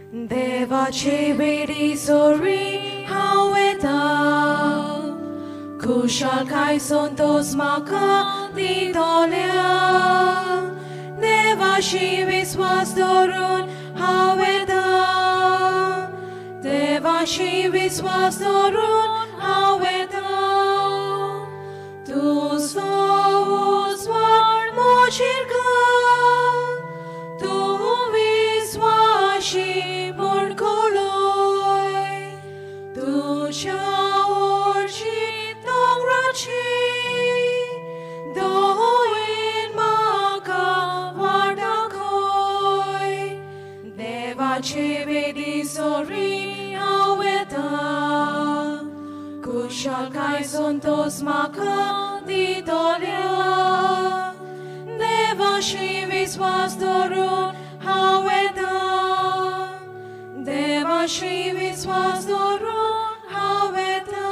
देवाचे वेडी सोरी हांव येता, खुशालकाय संतोस म्हाका दितल्या। देवाशी विस्वास दवरून हांव येता, देवाशी विस्वास दवरून हांव येता। तुजो उजवाड म्हजेर घाल, तूं विस्वाशी म्हूण कळय। तुज्या ओर्ची दोंगराची दोन म्हाका वाट दाखय। देवाचे वेदी सोरी हांव येता, खुशालकाय संतोस म्हाका दितल्या। देवाशी विस्वास दवरून हांव येता, देवाशी विस्वास दवरून हांव येता।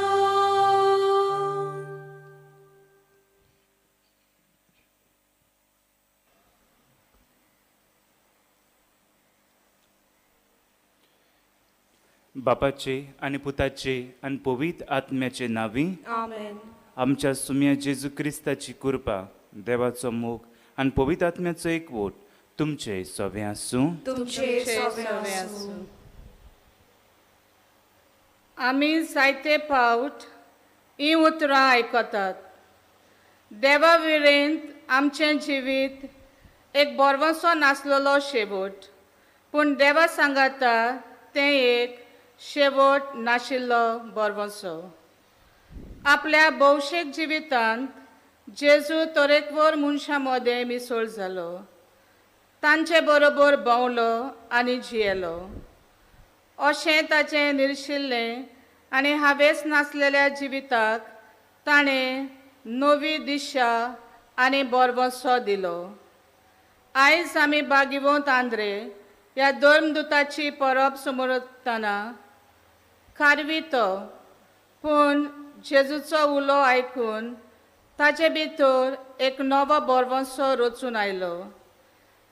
बापाचे आनी पुताचे आनी पवित्र आत्म्याचे नांवी आमेन। आमच्या सुम्या जेजू क्रिस्ताची कृपा, देवाचो मोग आनी पवित्र आत्म्याचो एकवट तुमचे सवे आसूं। तुमचे सवे आसूं। आमी जायते फावट ही उतरां आयकतात। देवा विरेंत आमचें जिवीत एक बरवसो नासलेलो शेवट, पूण देवा सांगाता तें एक शेवट नाशिल्लो बरवसो। आपल्या भौशीक जिवितांत जेजू तरेकवार मनशां मदें मिसळ जालो, तांचे बरोबर भोंवलो आनी जियेलो। अशें ताचें निर्शिल्लें आनी हावेस नासलेल्या जिविताक ताणें नवी दिशा आनी बरवसो दिलो। आयज आमी बागिवंत आंद्रे ह्या धर्मदुताची परब समरतना कारवी तो, पूण जेजूचो उलो आयकून ताचे भितर एक नवो बरवसो रचून आयलो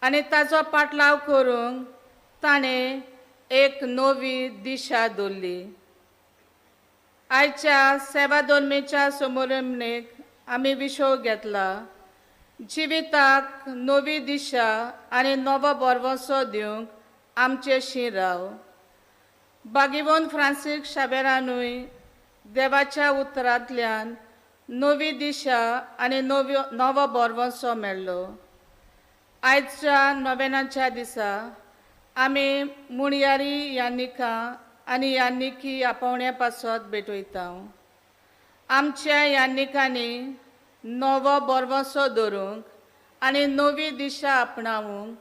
आनी ताचो पाटलाव करूंक ताणें एक नवी दिशा दवरली। आयच्या सेवा दोनमेच्या समोरमेक आमी विशय घेतला, जिविताक नवी दिशा आनी नवो बरवसो दिवंक आमचे शी राव। बागिवोन फ्रांसीस शाबेरानूय देवाच्या उतरांतल्यान नवी दिशा आनी नवो बरवसो मेळ्ळो। आयच्या नोवेनाच्या दिसा आमी मुणयारी यानिका आनी यानिकी आपोवण्या पासत भेटयता। आमच्या यानिकांनी नवो बरवसो दवरूंक आनी नवी दिशा आपणावंक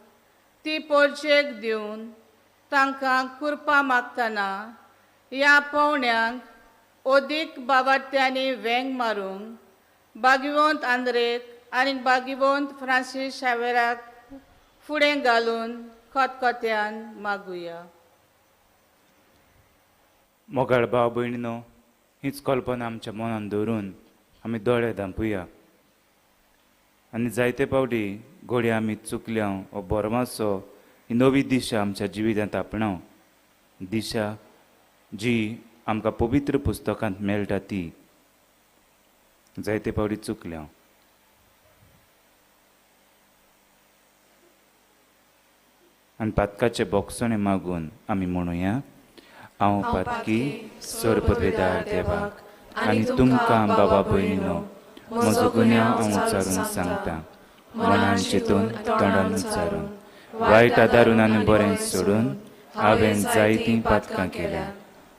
ती पोरजेक दिवन तांकां कृपा मागतना ह्या पावण्यांक अदीक बाबाट्यांनी वेंग मारूंक बागिवंत आंद्रेक आनी बागिवंत फ्रांसीस शावेराक फुडें घालून खतखत्यान मागुया। मोगाळ भाव भयणीनो, हीच कल्पना आमच्या मनान दवरून आमी दोळे धांपुया आनी जायते फावटी घडये आमी चुकल्या हो बरमासो ही नवी दिशा आमच्या जिवितांत आपणाव, दिशा जी आमकां पवित्र पुस्तकांत मेळटा ती जायते फावटी चुकल्या। आनी पातकाचे बोगसणे मागून आमी म्हणुया, हांव पातकी सर्वपदवेदार देवाक आनी तुमकां बाबा भयणीनो म्हजो गुन्यांव हांव उच्चारून सांगता, मनान चिंतून तोंडान उच्चारून वायट आदारून आनी बरें सोडून हांवें जायतीं पातकां केल्या।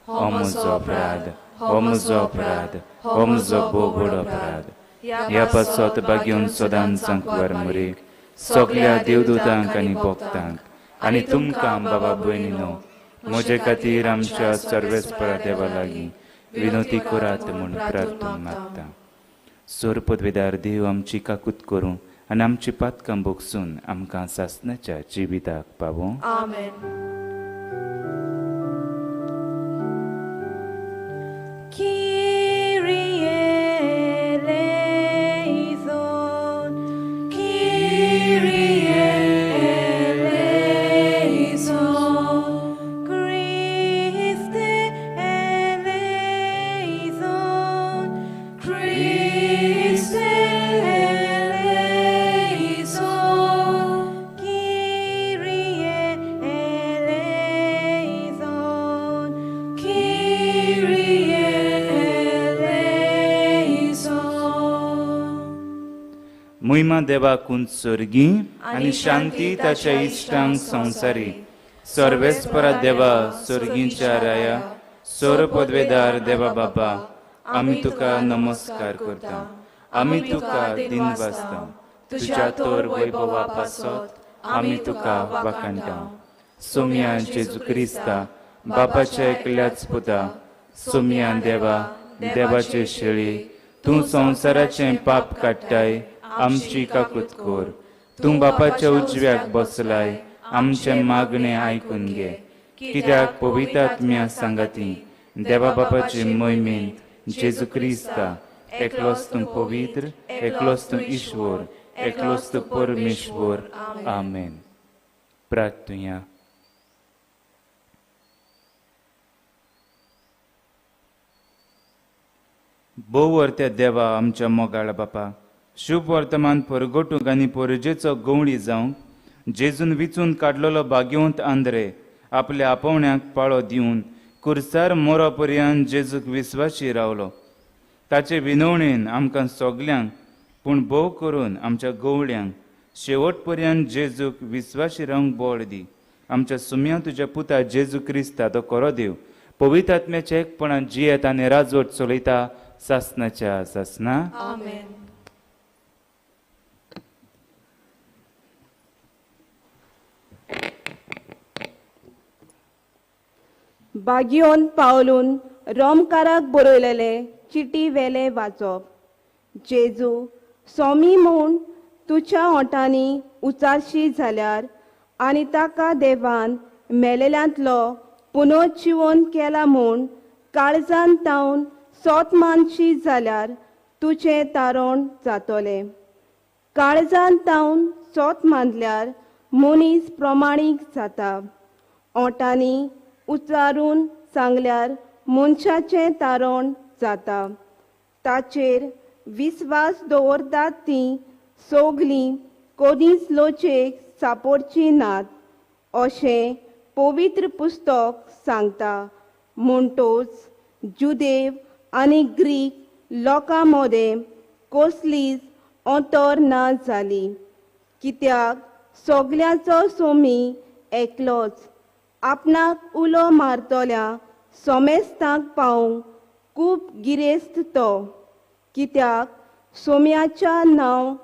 हो म्हजो अपराध, हो म्हजो अपराध, हो म्हजो भोव व्हड अपराध। ह्या पासत बागेवन सदांच कुंवर मरे सगल्या देवदूतांक आनी भक्तांक आनी तुमकां बाबा भयणीनो म्हजे खातीर आमच्या सर्वेस्परा देवा लागीं विनोती करात म्हूण प्रार्थना मागता। सोरपदवेदार देव आमची काकूत करूं आनी आमची पातकां भोगसून आमकां सासणाच्या जिविताक पावों। आमेन। Kyrie eleison, महिमा देवाकून स्वर्गी आनी शांती ताच्या इश्टांक संवसारी. सर्वेस्परा देवा स्वर्गींच्या राया, सोर पदवेदार देवा बाबा, आमी तुका नमस्कार करता, आमी तुका दिनवासता. तुज्या तोर वैभवा पासत आमी तुका वाखाणटा. सोम्या जेजू क्रिस्ता बापाच्या एकल्याच पुता, सोम्या देवा देवाचे शेळी, तूं संवसाराचें पाप काडटाय, आमची काकूत कर. तूं बापाच्या उजव्याक बसलाय, आमचें मागणें आयकून घे. कित्याक पवित्र आत्म्या सांगाती देवा बापाचे मोहिमेंत जेजू क्रिस्ता एकलोच तूं पवित्र, एकलोच तूं ईश्वर, एकलोच तूं परमेश्वर. आमेन. प्रार्थुया. भोव त्या देवा आमच्या मोगाळ बापा, शुभ वर्तमान परगटूंक आनी परजेचो गवळी जावंक जेजून विचून काडलेलो भाग्यवंत आंद्रे आपल्या आपोवण्याक पाळो दिवन कुर्सार मोरो पर्यंत जेजूक विस्वाशी रावलो. ताचे विनवणेन आमकां सगल्यांक, पूण भोव करून आमच्या गवळ्यांक शेवट पर्यंत जेजूक विस्वाशी रावंक बळ दी. आमच्या सुम्या तुज्या पुता जेजू क्रिस्ता तो खरो देव, पवित्र आत्म्याच्या एकपणान जियेत आनी राजवट चलयता सासनाच्या सासना. आमेन. बागियोन पावलून रोमकाराक बरयलेले चिटी वेले वाचप. जेजू स्वामी म्हूण तुज्या ओंठांनी उचारशी जाल्यार आनी ताका देवान मेलेल्यांतलो पुनर्जिवन केला म्हूण काळजान तावन सोत मानशी जाल्यार तुजें तारण जातलें. काळजान तावन सोत मानल्यार मनीस प्रमाणीक जाता. ओंठांनी उच्चारून सांगल्यार मनशाचें तारण जाता. ताचेर विस्वास दवरतात तीं सगलीं कदींच लोचेक सापडचीं नात अशें पवित्र पुस्तक सांगता. म्हणटोच जुदेव आनी ग्रीक लोकां मदें कसलीच अंतर ना जाली, कित्याक सगल्यांचो सोमी एकलोच. आपणाक उलो मारतल्या सोमेस्तांक पावूंक खूब गिरेस्त तो, कित्याक सोम्याच्या नांव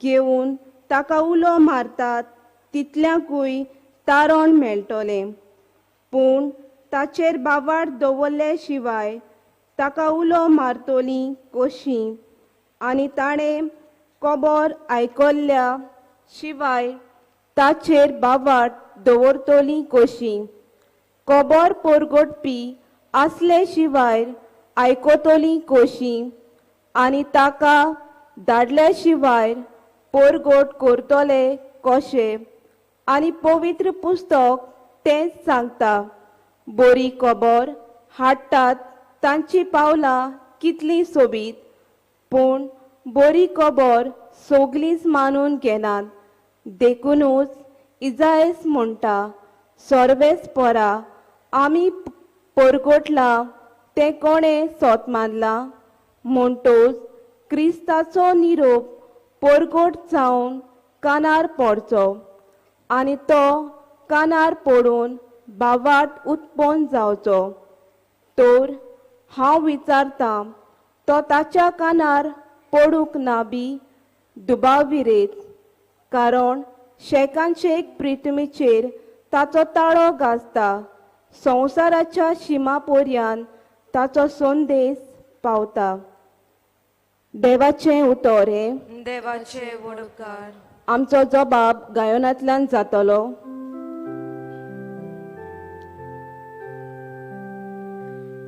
घेवन ताका उलो मारतात तितल्यांकूय तारण मेळटलें. पूण ताचेर बावाड दवरले शिवाय ताका उलो मारतली कशी, आनी ताणें खबर आयकल्ल्या शिवाय ताचेर बावाड दवरतली कशी. खबर परगटपी आसले शिवाय आयकतली कशी, आनी ताका धाडल्या शिवाय परगट करतले कशे. आनी पवित्र पुस्तक तेंच सांगता, बरी खबर हाडटात तांची पावलां कितलीं सोबीत, पूण बरी खबर सगलींच मानून घेनात. देखुनूच इजायस म्हणटा, सर्वेस्परा आमी परगटलां तें कोणें सोत मानलां. म्हणटोच क्रिस्ताचो निरोप परगट जावन कानार पडचो आनी तो कानार पडून बावाट उत्पन्न जावचो. तर हांव विचारतां, तो ताच्या कानार पडूंक ना बी दुबाव विरेत, कारण शेकानशेक पृथ्वीचेर ताचो ताळो गाजता, संवसाराच्या शिमा पर्यंत ताचो संदेश पावता. देवाचें उतर हें. देवाचे वडकार. आमचो जबाब गायनांतल्यान जातलो.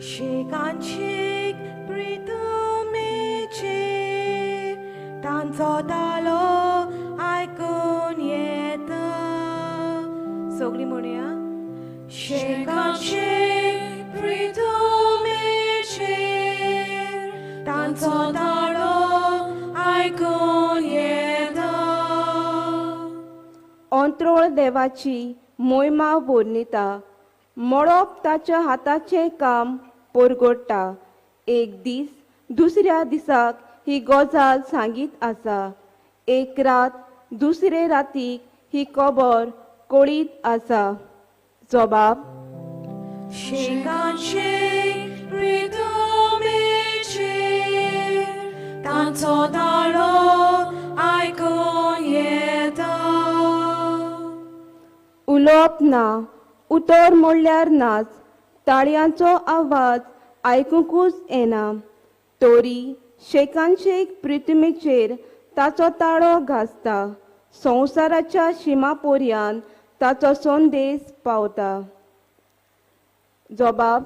शेकानशेक पृथ्वीचेर तांचो ताळो आयकून येता. सगळीं म्हणया. शेकानशेक पृथ्वीचेर तांचो ताळो आयकून येता. अंत्रोळ देवाची मोहिमा वर्णिता, मळब ताच्या हाताचें काम परगट्टा. एक दीस दुसऱ्या दिसाक ही गजाल सांगीत आसा. एक रात दुसरे रातीक ही खबर कळीत आसा. जबाब शेकान शेक प्रितमेचेर तांचो ताळो आयकून येता. उलोवप ना, उतर म्हणल्यार नाच, ताळयांचो आवाज आयकुंकूच येना. तरी शेकान शेक पृथ्वीचेर ताचो ताळो गाजता. संवसाराच्या शिमा पर्यंत ताचो संदेश पावता. जबाब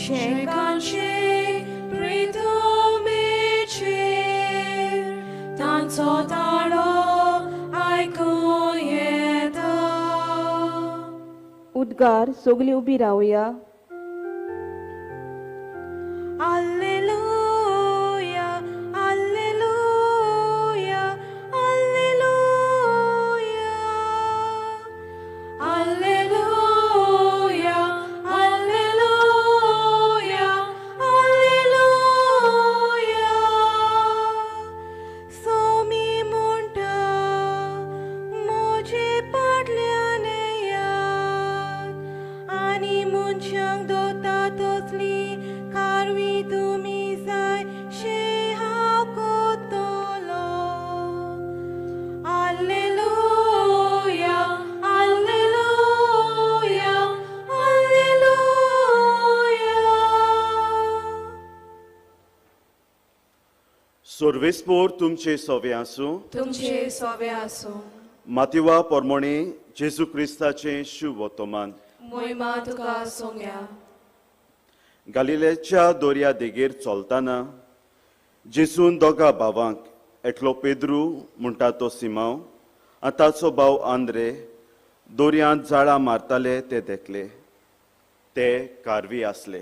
शेकान शेक पृथ्वीचेर तांचो ताळो आयकून येता. उद्गार सगळीं उबी रावया. Alleluia, Alleluia, Alleluia, Alleluia, Alleluia, Alleluia. Somi म्हणटा म्हजे पाटल्यान येयात आनी मनशांक दोता तसली कारवी तुमी जाय शे हांव कोतलो. Alleluia, Alleluia, Alleluia. सर्वेस्पोर तुमचे सोवे आसूं. तुमचे सोवे आसूं. मातिवा पोरमोणे जेजू क्रिस्ताचें शुभ वर्तमान. मोहिमा तुका सोंग्या. गालिलेच्या दर्या देगेर चलतना जेजून दोगा भावांक, एकलो पेद्रू म्हणटा तो सिमांव आनी ताचो भाव आंद्रे, दर्यांत जाळां मारताले ते देखले. ते कारवी आसले.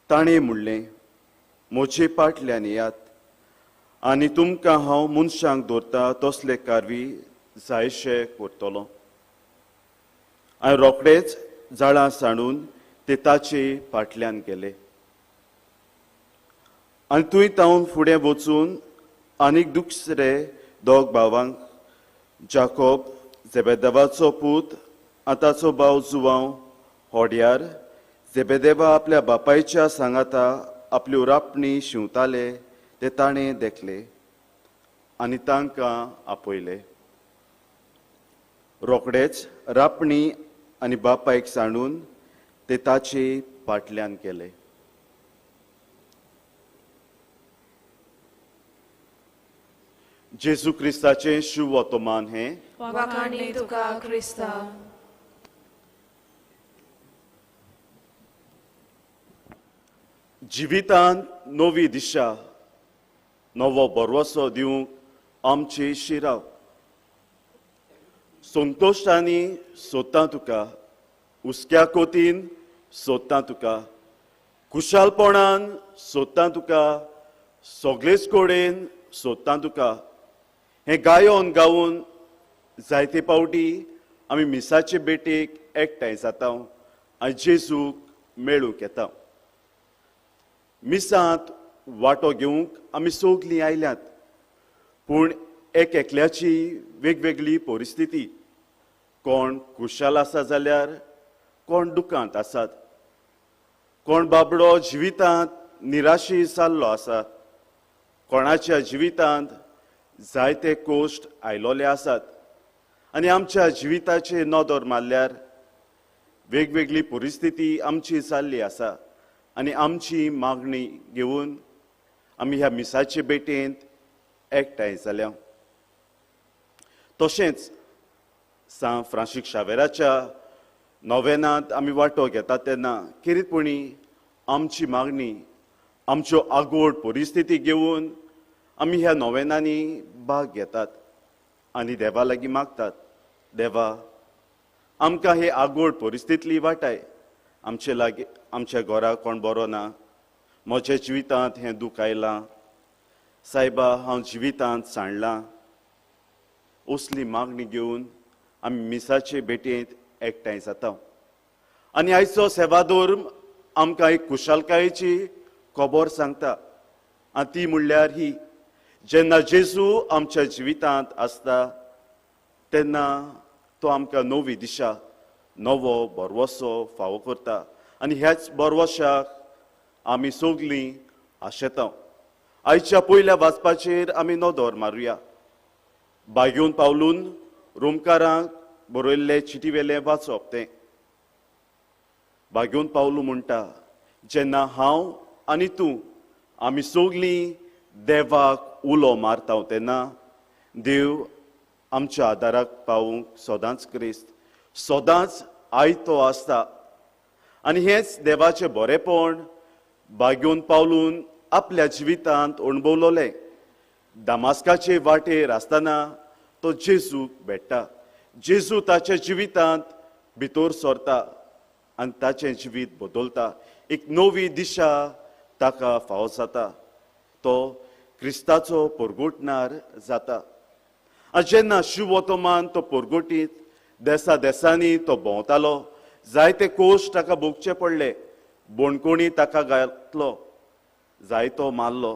ताणें म्हणलें, म्हजे पाटल्यान येयात आनी तुमकां हांव मनशांक दवरता तसले कारवी जायशे करतलो. आनी रोखडेच जाळां सांडून ते ताचे फाटल्यान गेले. आनी थंय तावन फुडें वचून आनीक दुसरे दोग भावांक, जाकोब जेबेदेवाचो पूत आनी ताचो भाव जुवांव होड्यार जेबेदेवा आपल्या बापायच्या सांगाता आपल्यो रापणी शिंवताले ते ताणें देखले आनी तांकां आपयले. रोखडेच रापणी आनी बापायक सांडून ते ताचे फाटल्यान गेले. जेजू क्रिस्ताचें शुभ वर्तमान हें. वाखाणी तुका क्रिस्ता. जिवितांत नवी दिशा, नवो भरवसो दिवंक आमचे शिराव. संतोश्टांनी सोदता तुका, हुस्क्या कोतीन सोदता तुका, खुशालपणान सोदता तुका, सगळेच कडेन सोदता तुका. हें गायोन गावन जायते पावटी आमी मिसाचे भेटेक एकठांय जाता आनी जेजूक मेळूंक येता. मिसांत वांटो घेवंक आमी सगलीं आयल्यात, पूण एक एकल्याची वेगवेगळी परिस्थिती. कोण खुशाल आसा जाल्यार कोण दुकांत आसात, कोण बाबडो जिवितांत निराशी जाल्लो आसा, कोणाच्या जिवितांत जायते कोश्ट आयलोले आसात. आनी आमच्या जिविताचे नदर मारल्यार वेगवेगळी परिस्थिती आमची जाल्ली आसा आनी आमची मागणी घेवन आमी ह्या मिसाचे भेटेंत एकठांय जाल्या. तशेंच सांत फ्रांसीस शावेराच्या नोवेनांत आमी वांटो घेतात तेन्ना खेरीतपणी आमची मागणी, आमच्यो आगोड परिस्थिती घेवन आमी ह्या नोवेनांनी भाग घेतात आनी देवा लागीं मागतात, देवा आमकां हे आगोड परिस्थितींतली वाटाय. आमचे लागीं आमच्या घरा कोण बरो ना, म्हज्या जिवितांत हें दूख आयलां, सायबा हांव जिवितांत सांडलां. असली मागणी घेवन आमी मिसाचे भेटेंत एकठांय जाता. आनी आयचो सेवादोर आमकां एक खुशालकायेची खबर सांगता आनी ती म्हणल्यार ही, जेन्ना जेजू आमच्या जिवितांत आसता तेन्ना तो आमकां नवी दिशा, नवो भरवसो फावो करता आनी ह्याच भरवशाक आमी सगळीं आशेता। आयच्या पयल्या वाचपाचेर आमी नदर मारुया। बागेवन पावलून रोमकारांक बरयल्ले चिटीवेलें वाचप तें। बागेवन पावलू म्हणटा, जेन्ना हांव आनी तूं आमी सगळीं देवाक उलो मारता तेन्ना देव आमच्या आदाराक पावूंक सदांच क्रिस्त सदांच आयतो आसता। आनी हेंच देवाचें बरेपण बागेवन पावलून आपल्या जिवितांत अणभवलोलें। दामास्काचे वाटेर आसतना तो जेजूक भेट्टा। जेजू ताच्या जिवितांत भितर सरता आनी ताचें जिवीत बदलता। एक नवी दिशा ताका फावो जाता। तो क्रिस्ताचो परगटणार जाता। आनी जेन्ना शिवोतमान तो परगटीत देसा देसांनी तो भोंवतालो, जायते कोश ताका भोगचे पडले, बोणकोणी ताका घातलो, जायतो मारलो।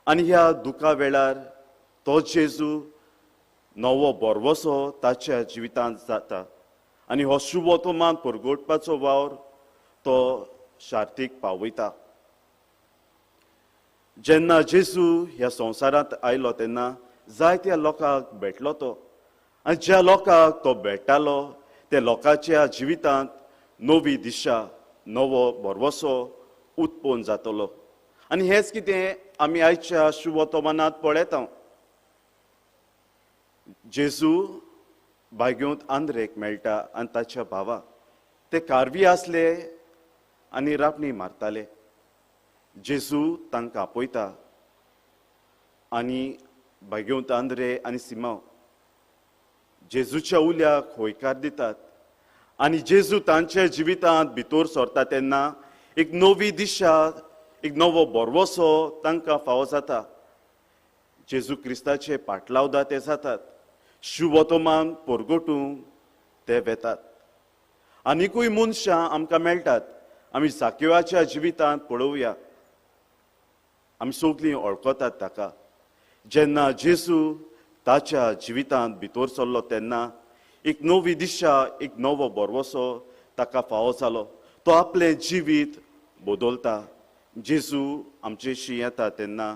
आनी ह्या दुखा वेळार तो जेजू नवो भरवसो ताच्या जिवितांत जाता आनी हो शुभोतमान परगटपाचो वावर तो शार्तीक पावयता। जेन्ना जेजू ह्या संवसारांत आयलो तेन्ना जायत्या लोकांक भेटलो तो आनी ज्या लोकांक तो भेट्टालो त्या लोकांच्या जिवितांत नवी दिशा, नवो भरवसो उत्पन्न जातलो। आनी हेंच कितें आमी आयच्या शुभोतमानांत पळयता। जेजू बागेवंत आंद्रेक मेळटा आनी ताच्या भावाक। ते कारवी आसले आनी रापणी मारताले। जेजू तांकां आपयता आनी बागेवंत आंद्रे आनी सिमांव जेजूच्या उल्याक हयकार दितात आनी जेजू तांच्या जिवितांत भितर सरता तेन्ना एक नवी दिशा, एक नवो भरवसो तांकां फावो जाता। जेजू क्रिस्ताचे पाटलावदा ते जातात। शुभोतमान परगटूंक ते वेतात। आनिकूय मनशां आमकां मेळटात। आमी जाकिवाच्या जिवितांत पळोवया। आमी सगळीं वळखतात ताका। जेन्ना जेजू ताच्या जिवितांत भितर सरलो तेन्ना एक नवी दिशा, एक नवो भरवसो ताका फावो जालो। तो आपलें जिवीत बदलता। जेजू आमचेशी येता तेन्ना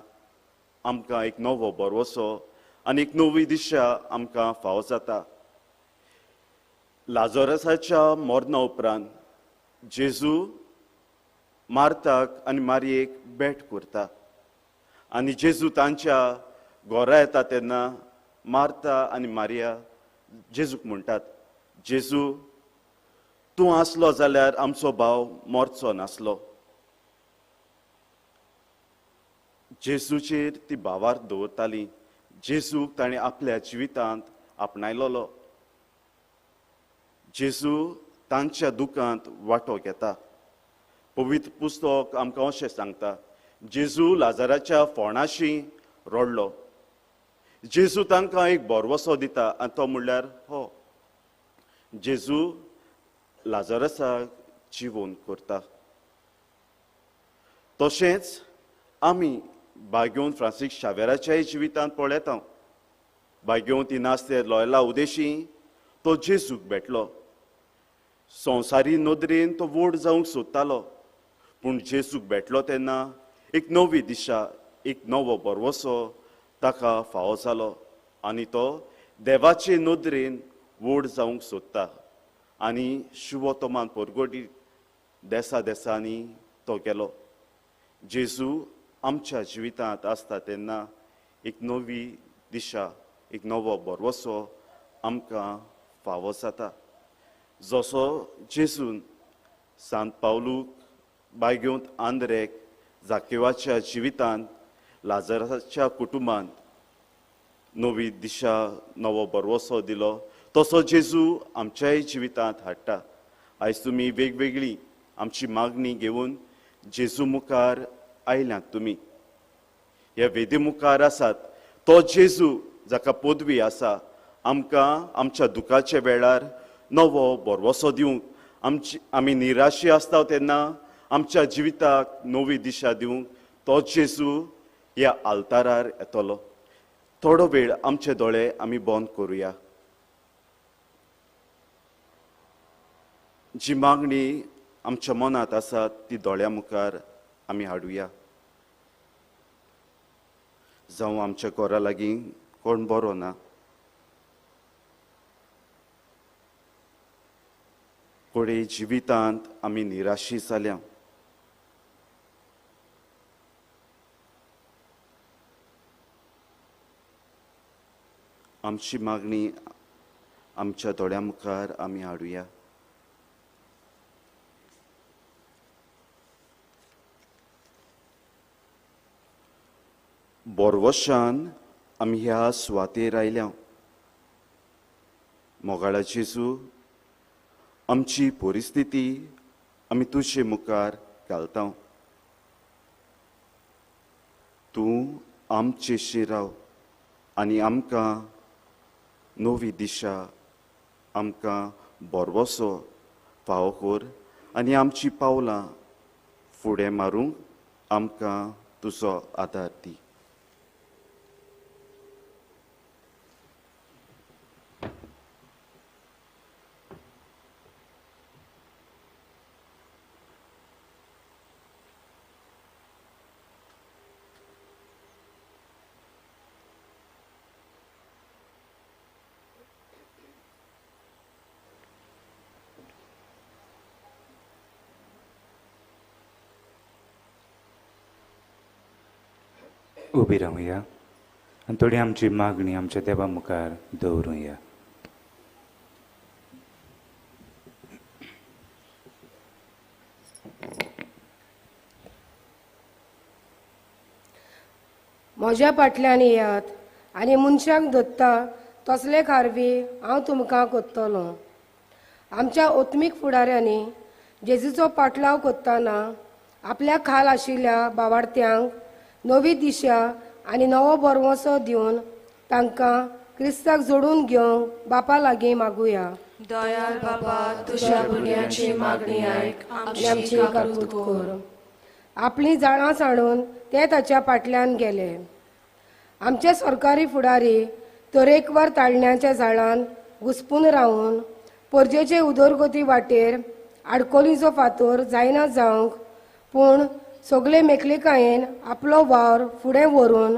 आमकां एक नवो भरवसो आनी एक नवी दिशा आमकां फावो जाता। लाजरसाच्या मरणा उपरांत जेजू मार्ताक आनी मारयेक भेट करता आनी जेजू तांच्या घरा येता तेन्ना मार्ता आनी मारिया जेजूक म्हणटात, जेजू तूं आसलो जाल्यार आमचो भाव मरचो नासलो। जेजूचेर ती भावार्थ दवरताली। जेजूक ताणें आपल्या जिवितांत आपणायलोलो। जेजू तांच्या दुखांत वांटो घेता। पवित्र पुस्तक आमकां अशें सांगता, जेजू लाजराच्या फोंडाशी रडलो। जेजू तांकां एक भरवसो दिता आनी तो म्हणल्यार हो जेजू लाजरसाक जिवोवन करता। तशेंच आमी बागेवन फ्रांसीस शावेराच्याय जिवितांत पळयता। बागेवन इनास्ते लॉयला उदेशी तो जेजूक भेटलो। संवसारी नदरेन तो व्हड जावंक सोदतालो, पूण जेजूक भेटलो तेन्ना एक नवी दिशा, एक नवो भरवसो ताका फावो जालो आनी तो देवाचे नदरेन व्हड जावंक सोदता आनी शुभोतमान परगटीत देसा देसांनी तो गेलो। जेजू आमच्या जिवितांत आसता तेन्ना एक नवी दिशा, एक नवो भरवसो आमकां फावो जाता। जसो जेजून सांत पावलूक, बायगेवंत आंद्रेक, जाकेवाच्या जिवितांत, लाजराच्या कुटुंबांत नवी दिशा, नवो भरवसो दिलो, तसो जेजू आमच्याय जिवितांत हाडटा। आयज तुमी वेगवेगळी आमची मागणी घेवन जेजू मुखार आयल्यात। तुमी ह्या वेदी मुखार आसात। तो जेजू जाका पदवी आसा आमकां आमच्या दुखाच्या वेळार नवो भरवसो दिवंक, आमी निराशी आसता तेन्ना आमच्या जिविताक नवी दिशा दिवंक तो जेजू ह्या आल्तारार येतलो. थोडो वेळ आमचे दोळे आमी बंद करुया. जी मागणी आमच्या मनांत आसा ती दोळ्या मुखार आमी हाडुया. जावं आमच्या घरा लागीं कोण बरो ना, कोडे जिवितांत आमी निराशी जाल्या, आमची मागणी आमच्या दोळ्या मुखार आमी हाडुया. बोरवशान आमी ह्या सुवातेर आयल्या. मोगाळा जेजू, आमची परिस्थिती आमी तुजे मुखार घालता. तूं आमचेशी राव आनी आमकां नवी दिशा, आमकां भरवसो फावो कर आनी आमची पावलां फुडें मारूंक आमकां तुजो आदार दी. उबी रावया आनी थोडी आमची मागणी आमच्या देवा मुखार दवरुया. म्हज्या फाटल्यान येयात आनी मनशांक धरता तसले खारवी हांव तुमकां करतलो. आमच्या ओत्मीक फुडाऱ्यांनी जेजूचो पाटलाव करतना आपल्या खाल आशिल्ल्या बावार्थ्यांक नवी दिशा आनी नवो भरवंसो दिवन तांकां क्रिस्ताक जोडून घेवंक बापा लागीं मागुया. दयाळ बाबा, तुज्या भुरग्यांची मागणी आयक, आमची काकूत कर. आपलीं जाळां सांडून ते ताच्या फाटल्यान गेले. आमचे सरकारी फुडारी तरेकवार ताळण्याच्या जाळान घुसपून रावन परजेचे उदरगती वाटेर आडकोलीचो फातोर जायना जावंक, पूण सगळे मेकळिकायेन आपलो वावर फुडें व्हरून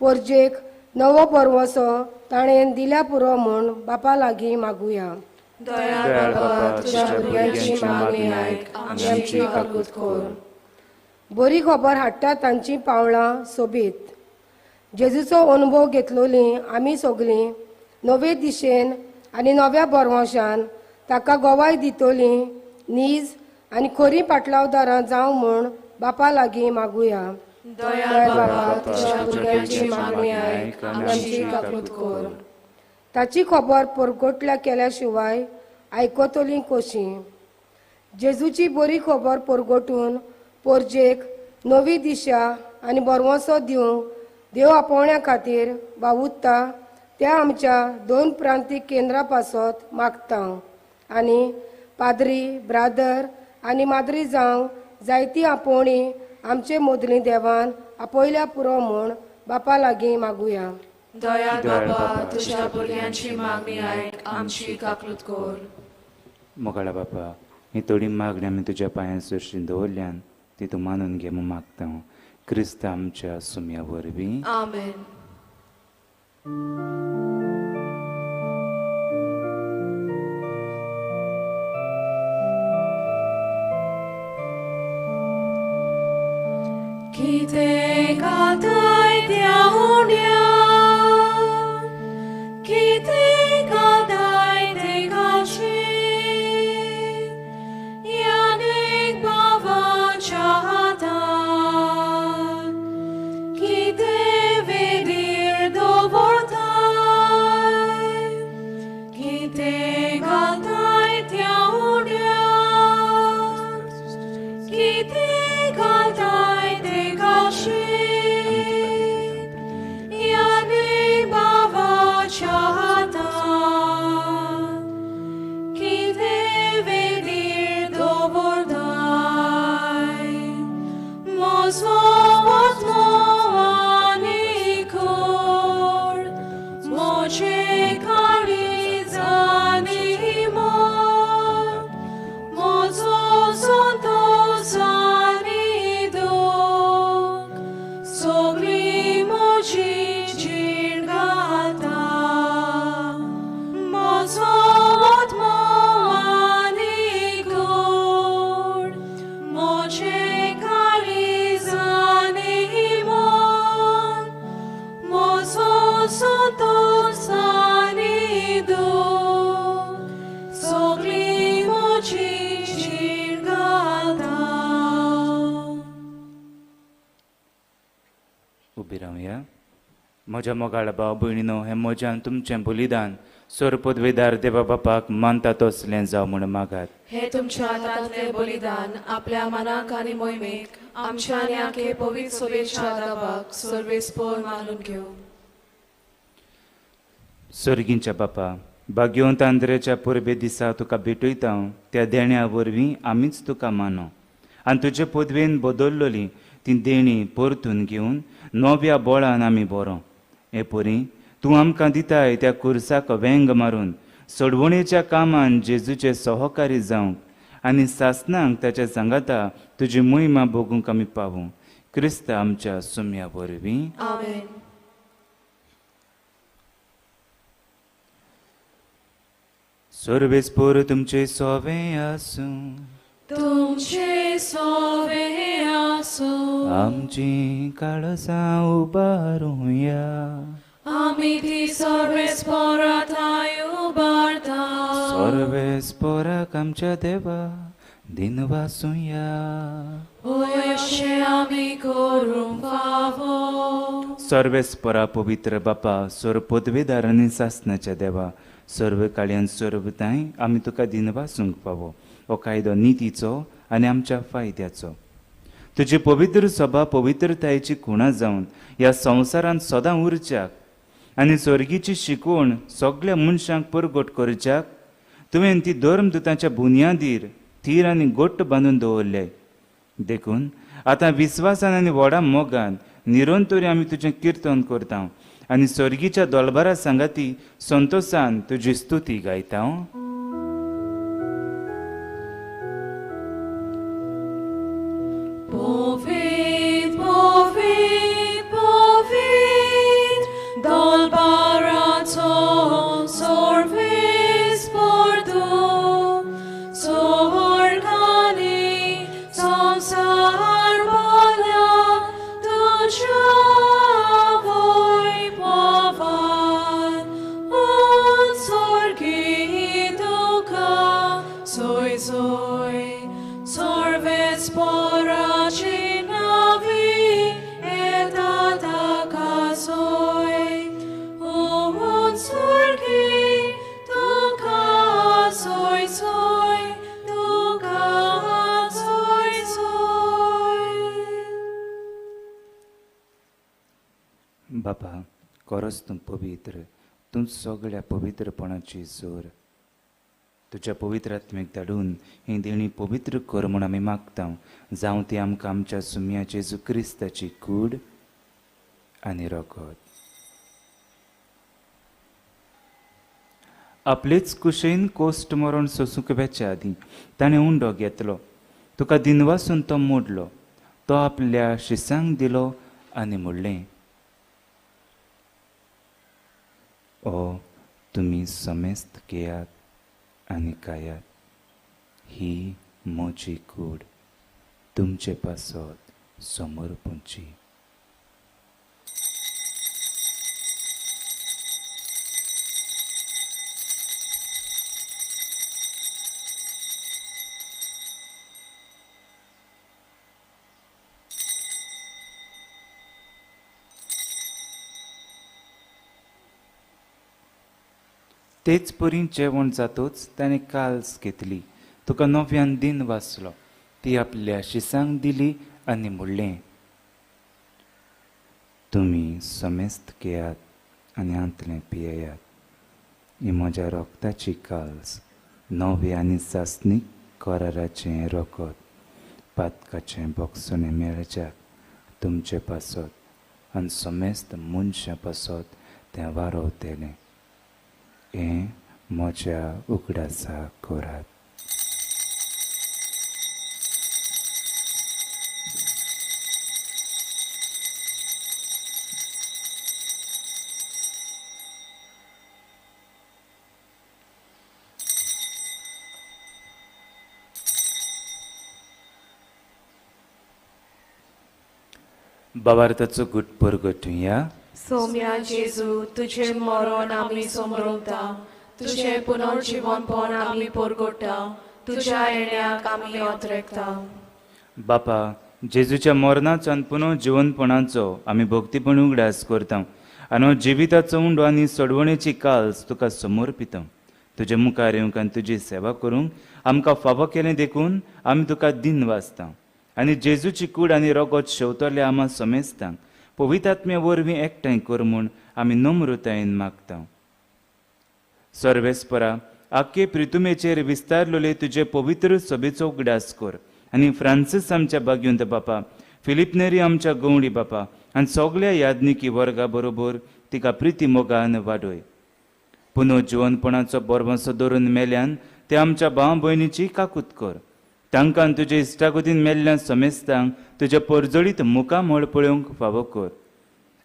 परजेक नवो भरवंसो ताणें दिल्या पुरो म्हूण बापा लागीं मागुया. दयाळ बाबा, तुज्या भुरग्यांची मागणी आयक, आमची काकूत कर. बरी खबर हाडटा तांचीं पावलां सोबीत. जेजूचो अनुभव घेतलोलीं आमी सगळीं नवे दिशेन आनी नव्या भरवंशान ताका गवाय दितलीं नीज आनी खरी पाटलावदारां जावं म्हूण बापा लागीं मागुया. दयाळ बाबा, तुज्या भुरग्यांची मागणी आयक, आमची काकूत कर. ताची खबर परगटल्या केल्या शिवाय आयकतलीं कशी? जेजूची बरी खबर परगटून परजेक नवी दिशा आनी भरवंसो दिवंक देव आपोवण्या खातीर वावुरता त्या आमच्या दोन प्रांतीक केंद्रा पासत मागता आनी पाद्री, ब्रादर आनी माद्री जावंक जायती आपोवणी आमचे मदली देवान आपयल्या पुरो म्हूण बापा लागीं मागुया. दयाळ बाबा, तुज्या भुरग्यांची मागणी आयक, आमची काकूत कर. मोगाळा बापा, ही थोडी मागणी आमी तुज्या पांयां सरशी दवरल्यान ती तूं मानून घे म्हूण मागता. क्रिस्त आमच्या सुम्या वरवीं. आमेन. कितें घालताय त्या उण्या, कितें घालताय तें घालशी, यानेक भावाच्या हातान कितें वेदीर दवरताय, कितें घालताय त्या उण्या, कितें घालताय तें घालशी. संतोष आनी दूख सगळी म्हजी जीण घालता. उबी रावया. म्हज्या मोगाळ भाव भयणीनो, हें म्हज्यान तुमचें बलिदान सोरपदवेदार देवा बापाक मानता तसलें जावं म्हूण मागात. हे तुमच्या हातांतलें बलिदान आपल्या मनाक आनी मोहिमेक आमच्या आनी आखे पवित्र सभेच्या दबाक सर्वेस्पोर मानून घेवं. सर्गींच्या बापा, भाग्यवंत आंद्रेच्या परबे दिसा तुका भेटयता त्या देण्या वरवीं आमीच तुका मानो आनी तुजे पदवेन बदल्लोली ती देणी परतून घेवन नव्या बळान आमी बरो. हे परी तूं आमकां दिताय त्या कुर्साक वेंग मारून सोडवणेच्या कामान जेजूचे सहकारी जावंक आनी सासनांक ताच्या सांगाता तुजी मोहिमा भोगूंक आमी पावूं. क्रिस्त आमच्या सुम्या वरवीं. आमेन. सर्वेस्पोर तुमचे सोवे आसूं. तुमचे सोवे आसूं. आमची काळजां उबारुया. आमी ती सर्वेस्पोरा थांय उबारता. सर्वेस्पोराक आमच्या देवा दिनवासुया. होय अशें आमी करूंक फावो. सर्वेस्पोरा पवित्र बापा, सर्व पदवेदार आनी सासनाच्या देवा, सर्व काळयान सर्व तांय आमी तुका दिनवासूंक फावो. हो कायदो नितीचो आनी आमच्या फायद्याचो. तुजी पवित्र सभा पवित्रतायेची खुणा जावन ह्या संवसारांत सदां उरच्याक आनी स्वर्गीची शिकवण सगळ्या मनशांक परगट करच्याक तुवें ती धर्मदुतांच्या बुन्यादीर थीर आनी गोट्ट बांदून दवरले. देखून आतां विस्वासान आनी व्हडा मोगान निरंतरी आमी तुजें किर्तन करता आनी स्वर्गीच्या दोलबारा सांगाती संतोसान तुजी स्तुती गायता. Povit, povit, povit, dolbarato sorvis porto, sorgani samsar bola, tuja voi povan, un sorgi duca, soi soi, sorves pora. बापा, खरोच तूं पवित्र, तूं सगळ्या पवित्रपणाची जोर. तुज्या पवित्र आत्म्याक धाडून ही देणी पवित्र कर म्हूण आमी मागता. जावं ती आमकां आमच्या सुम्या जेजू क्रिस्ताची कूड आनी रगत. आपलेच कुशेन कोश्ट मरण सोसूंक वेच्या आदीं ताणें उंडो घेतलो, तुका दिनवासून तो मोडलो, तो आपल्या शिसांक दिलो आनी म्हणलें, ओ तुमी समेस्त घेयात आनी खायात, ही म्हजी कूड तुमचे पासत समर्पूंची. तेच परी जेवण जातूच ताणें काल्स घेतली, तुका नव्यान दिन वाचलो, ती आपल्या शिसांक दिली आनी म्हणलें, तुमी समेस्त घेयात आनी हांतलें पियेयात, ही म्हज्या रक्ताची काल्स, नवे आनी सासणीक कराराचें रगत, पातकाचें बोगसणें मेळच्याक तुमचे पासत आनी समेस्त मनशां पासत तें वारवतलें. हें म्हज्या उगडासा करात. बाबार्थाचो गुट परगटुया. सोम्या जेजू, तुजें मरण आमी समरवता, तुजें पुनर्जिवनपण आमी परगट्टा, तुज्या येण्याक आमी अत्रेकता. बापा, जेजूच्या मरणाचो आनी पुनर्जिवनपणाचो आमी भक्तीपण उगडास करता आनी जिविताचो उंडो आनी सोडवणेची काल्स तुका समर्पिता. तुजे मुखार येवंक आनी तुजी सेवा करूंक आमकां फावो केलें देखून आमी तुका दिन वाचता आनी जेजूची कूड आनी रगत शेवतले आमा समेस्तांक पवित्र वरवीं एकठांय कर म्हूण आमी नम्रतायेन मागता. सर्वेस्परा, आख्खे प्रितुमेचेर विस्तारलेले तुजे पवित्र सभेचो उगडास कर आनी फ्रांसीस आमच्या बागयंत बापा, फिलीप नेरी आमच्या गवंडी बापा आनी सगल्या याज्ञिकी वर्गा बरोबर तिका प्रिती मोगान वाडय. पुनर्जिवनपणाचो बरवंसो दवरून मेल्यान ते आमच्या भाव भयणीची काकूत कर. तांकां तुजे इश्टागतीन मेल्ल्या समेस्तांक तुज्या परजळीत मुखामळ पळोवंक फावो कर.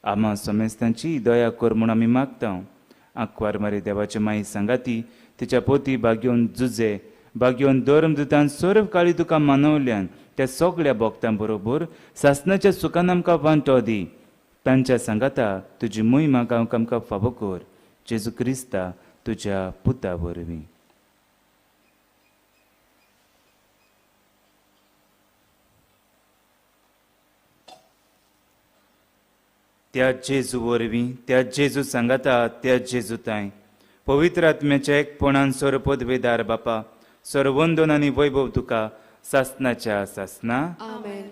आमा समेस्तांची दया कर म्हूण आमी मागता. आंकवार मारी देवाचे माई सांगाती तिच्या पोती बागयोवन जुजे बागयोवन धर्मदूतान सर्व काळी तुका मानवल्यान त्या सगळ्या भक्तां बरोबर सासनाच्या सुखान आमकां वांटो दी. तांच्या सांगाता तुजी मोहिमा गावंक आमकां फावो कर. जेजू क्रिस्ता तुज्या पुता वरवीं. त्या जेजू वरवीं, त्या जेजू सांगाता, त्या जेजू तांय पवित्र आत्म्याच्या एकपणान सर्व पदवेदार बापा, सर्वंदन आनी वैभव तुका सासनाच्या सासना. आमेन.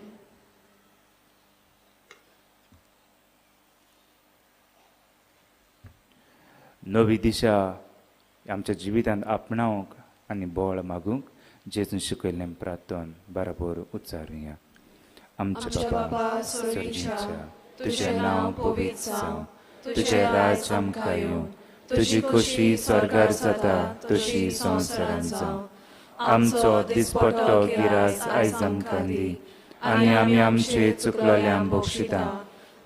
नवी दिशा आमच्या जिवितांत आपणावंक आनी बळ मागूंक जेजून शिकयल्लें प्रार्थन बरोबर उच्चारुया. आमच्या बापा सर्गीच्या, तुजें नांव पवित्र जावं, तुजें राज्य आमकां येवं, तुजी खोशी स्वर्गार जाता तशी संवसारांत जावं. आमचो दिसपट्टो गिरास आयज आमकां दी आनी आमी आमचे चुकलोल्यांक बक्षिता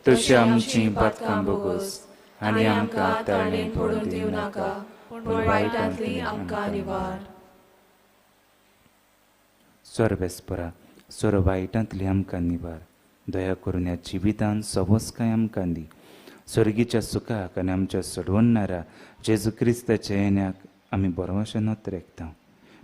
तशी आमची पातकां बोगोस आनी आमकां ताळणें पडून दिवं नाका, पूण वायटांतली आमकां निवार. सर्वेस्परा, सर्व वायटांतली आमकां निवार. दया करून ह्या जिवितान सवस्काय आमकां दी. स्वर्गीच्या सुखाक आनी आमच्या सोडवणारा जेजू क्रिस्ताच्या येण्याक आमी बरोवशें नोत्रेकता.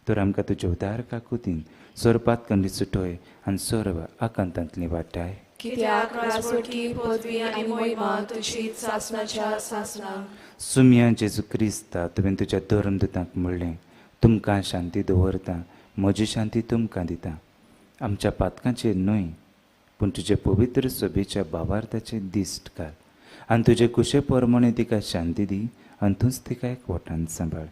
तर आमकां तुज्या उदार काकुतीन सर्व पातकांनी सुटय आनी सर्व आकांतांतली वाटाय. कित्याक राजवटकी पदवी आनी मोहिमा तुजी सासनाच्या सासना. सुम्या जेजू क्रिस्ता, तुवें तुज्या धर्मदूतांक म्हणलें, तुमकां शांती दवरता, म्हजी शांती तुमकां दिता. आमच्या पातकांचेर न्हय पूण तुजे पवित्र सभेच्या भावार्थाचे दिश्ट घाल आनी तुजे कुशे प्रमाणे तिका शांती दी आनी तूंच तिका एक वटान सांबाळ,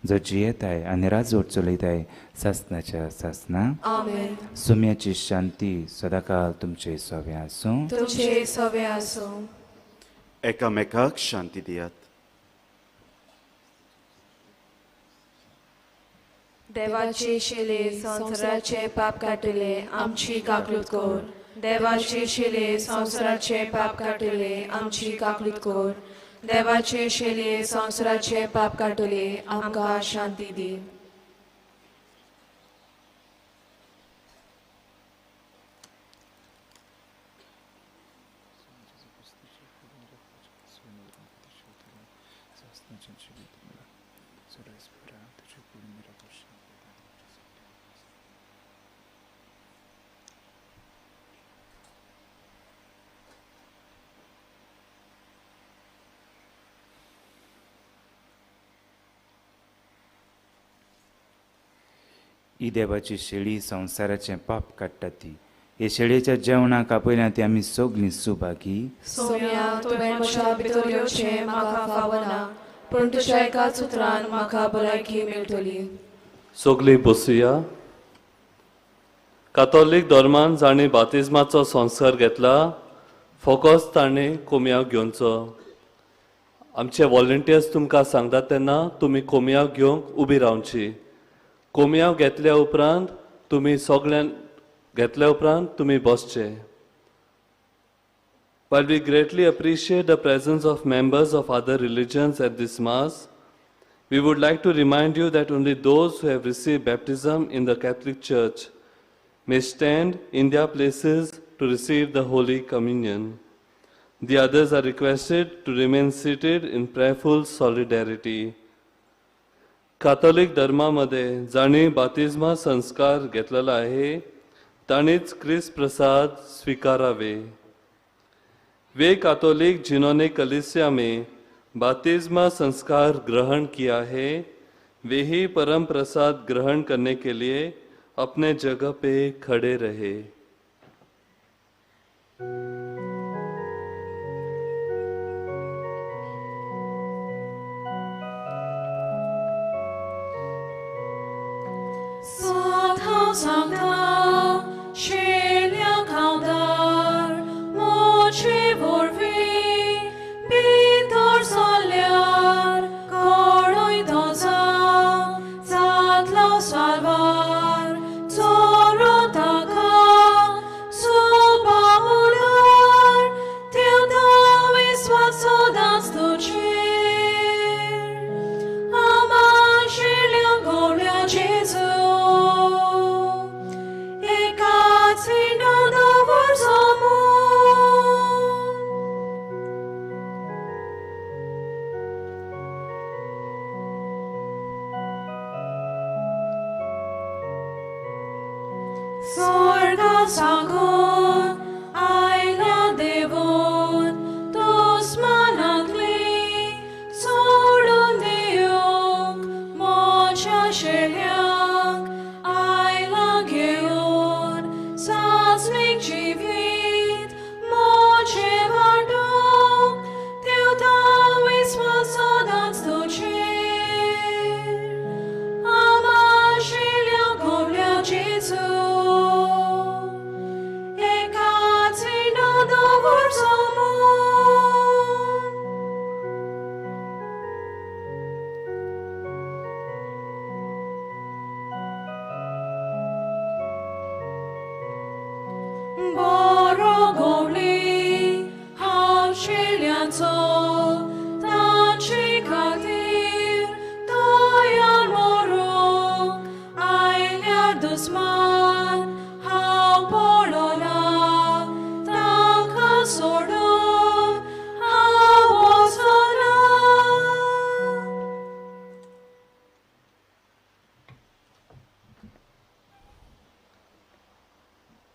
जो जियेताय आनी राजवट चलयताय सासनाच्या सासना. आमेन. सुम्याची शांती सदांकाल तुमचे सवे आसूं. तुमचे सवे आसूं. एकामेकाक शांती दियात. देवाचे शिले संवसाराचे पाप काडटले आमची काकलूत कर. देवाचे शिले संवसाराचे पाप काडटले आमची काकलूत कर. देवाचे शिले संवसाराचे पाप काडटले आमकां शांती दी. ही देवाची शेळी संवसाराचें पाप काडटा ती हे शेळयेच्या जेवणाक आपयल्या ती आमी सगळीं सुभागी. सोम्या, तुवें म्हज्या भितर येवचें म्हाका फावना, पूण तुज्या एकाच उतरान म्हाका भलायकी मेळटली. सगळीं बसुया. कातोलीक धर्मान जांणी बातिज्माचो संस्कार घेतला फोकस ताणें कोमयाव घेवचो. आमचे वॉलंटियर्स तुमकां सांगतात तेन्ना तुमी कोमयाव घेवंक उबी रावची. कोमयाव घेतल्या उपरांत तुमी सगळ्यान घेतल्या उपरांत तुमी बसचे. While we greatly appreciate the presence of members of other religions at this Mass, we would like to remind you that only those who have received baptism in the Catholic Church may stand in their places to receive the Holy Communion. The others are requested to remain seated in prayerful solidarity. Catholic धर्मामध्ये जांणी बातिज्मा संस्कार घेतलेला आहे तांणीच क्रिस्त प्रसाद स्वीकारावे. वे Catholic जिन्होंने कलीसिया में बातिज्मा संस्कार ग्रहण किया है वे ही परम प्रसाद ग्रहण करने के लिए अपने जगह पे खड़े रहे.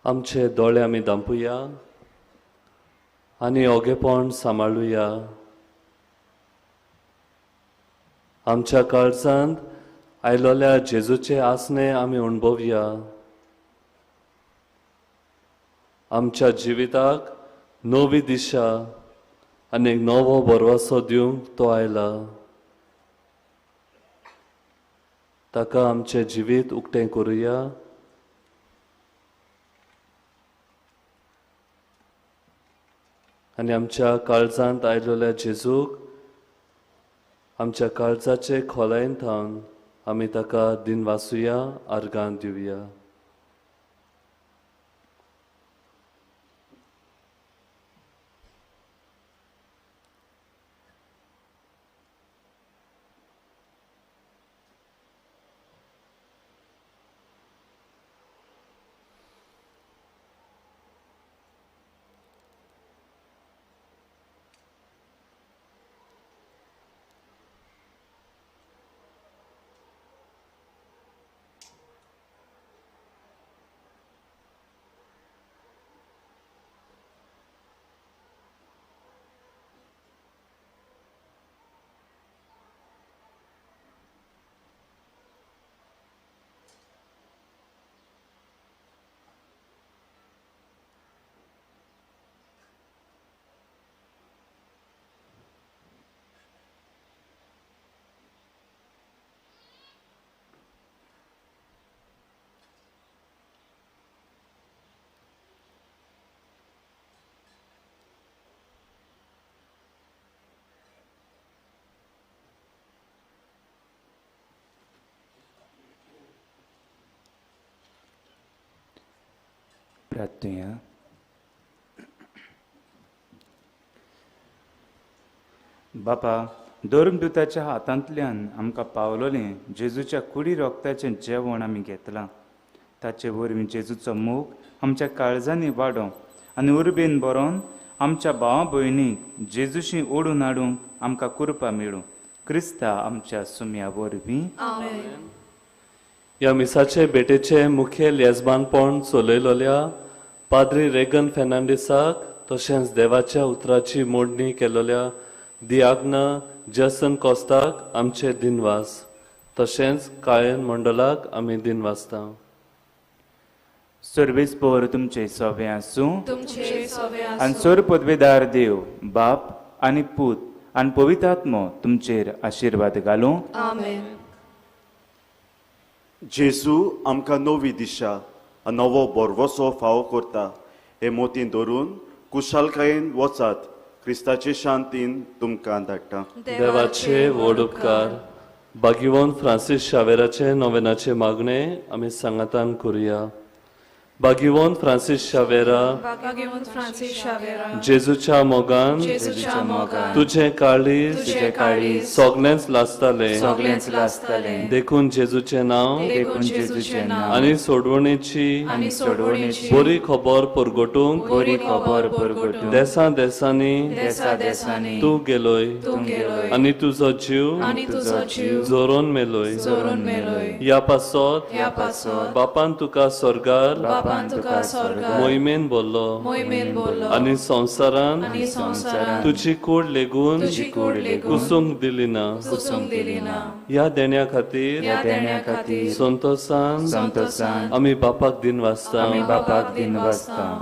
आमचे दोळे आमी दांपुया आनी ओगेपण सांबाळुया. आमच्या काळजांत आयलोल्या जेजूचे आसणे आमी अणभवया. आमच्या जिविताक नवी दिशा आनी एक नवो भरवसो दिवंक तो आयला. ताका आमचें जिवीत उक्तें करुया. आनी आमच्या काळजांत आयलोल्या जेजूक आमच्या काळजाचे खोलायेन थावन आमी ताका दिनवासुया, आर्गां दिवया. प्रार्थुया. बापा, धर्मदूताच्या हातांतल्यान आमकां पावलोलें जेजूच्या कुडी रोगताचें जेवण आमी घेतलां. ताचे वरवीं जेजूचो मोग आमच्या काळजांनी वाडो आनी उर्बेन बरोवन आमच्या भावा भयणीक जेजूशी ओडून हाडूंक आमकां कृपा मेळूं. क्रिस्ता आमच्या सुम्या वरवीं. ह्या मिसाचे भेटेचे मुखेल येजमानपण चलयलोल्या पाद्री रेगन फेर्नांडीसाक तशेंच देवाच्या उतराची मोडणी केलोल्या दियाग्न जसन कोस्ताक आमचे दिनवास, तशेंच काळेन मंडळाक आमी दिनवासता. सर्वेस्पोर तुमचे सोवे आसूं आनी सोर पदवेदार देव बाप आनी पूत आनी पवित्र आत्मो तुमचेर आशिर्वाद घालूं. जेजू आमकां नवी दिशा नवो भरवसो फावो करता हे मोतीन धरून कुशालकायेन वचात. क्रिस्ताचे शांतीन तुमकां धाडटा. देवाचे व्हड उपकार. बागिवोन फ्रांसीस शावेराचे नोवेनाचे मागणे आमी सांगातान करुया. बागिवोन फ्रांसीस शावेरा, जेजूच्या मोगान तुझें काळीज सगळेंच लासतालें, देखून जेजूचें नांव आनी सोडवणेची बरी खबर परगटूंक देसा देसांनी तूं गेलोय आनी तुजो जीव जोरोन मेलोय. ह्या पासत बापान तुका स्वर्गार मोहिमेन बोल्लो आनी संवसारान तुजी कूड लेगून कुसूंक दिली ना. ह्या देण्या खातीर संतोसान आमी बापाक दिनवासता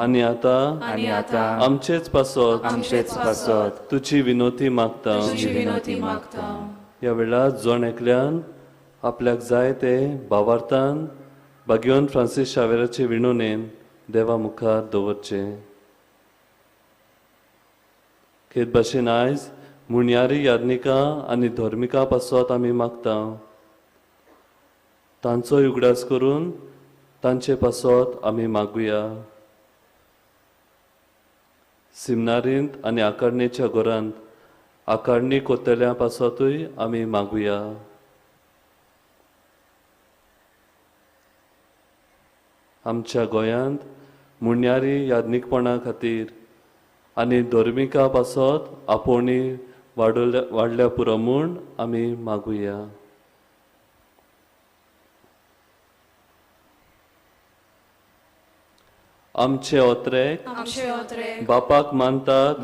आनी आतां आमचेच पासत तुजी विनोती मागता. ह्या वेळार जण एकल्यान आपल्याक जाय ते भावार्थान बागियोन फ्रांसीस शावेराचे विणोनेन देवा मुखार दवरचें. खेत भाशेन आयज मुणयारी याज्ञिकां आनी धर्मिकां पासत आमी मागता, तांचोय उगडास करून तांचे पासत आमी मागुया. सिमनारींत आनी आकारणेच्या घरांत आकारणी कोतल्या पासतूय आमी मागुया. आमच्या गोंयांत मुणयारी याज्ञिकपणा खातीर आनी धर्मिका पासत आपोवणी वाडल्या पुरो म्हूण आमी मागुया. आमचे ओत्रेक बापाक मानतात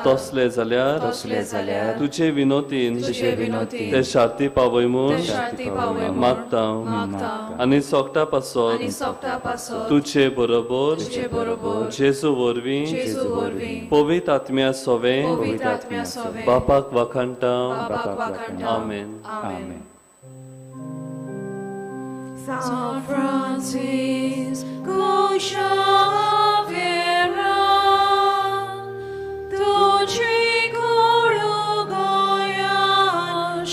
तसले जाल्यार तुजे विनोतीन ते शांती पावय म्हूण मागता आनी सोगटा पासत तुजे बरोबर जेजू वरवीं पवित्र आत्म्या सोवे बापाक वाखाणटा. आमेन. San Francisco Xaviera, tuci Goya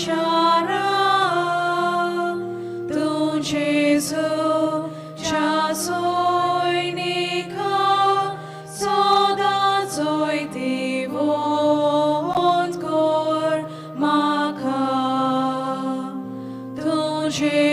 Shara, tu Jesu Chasoinika, soda zoiti vont kor maka, tu Jesu.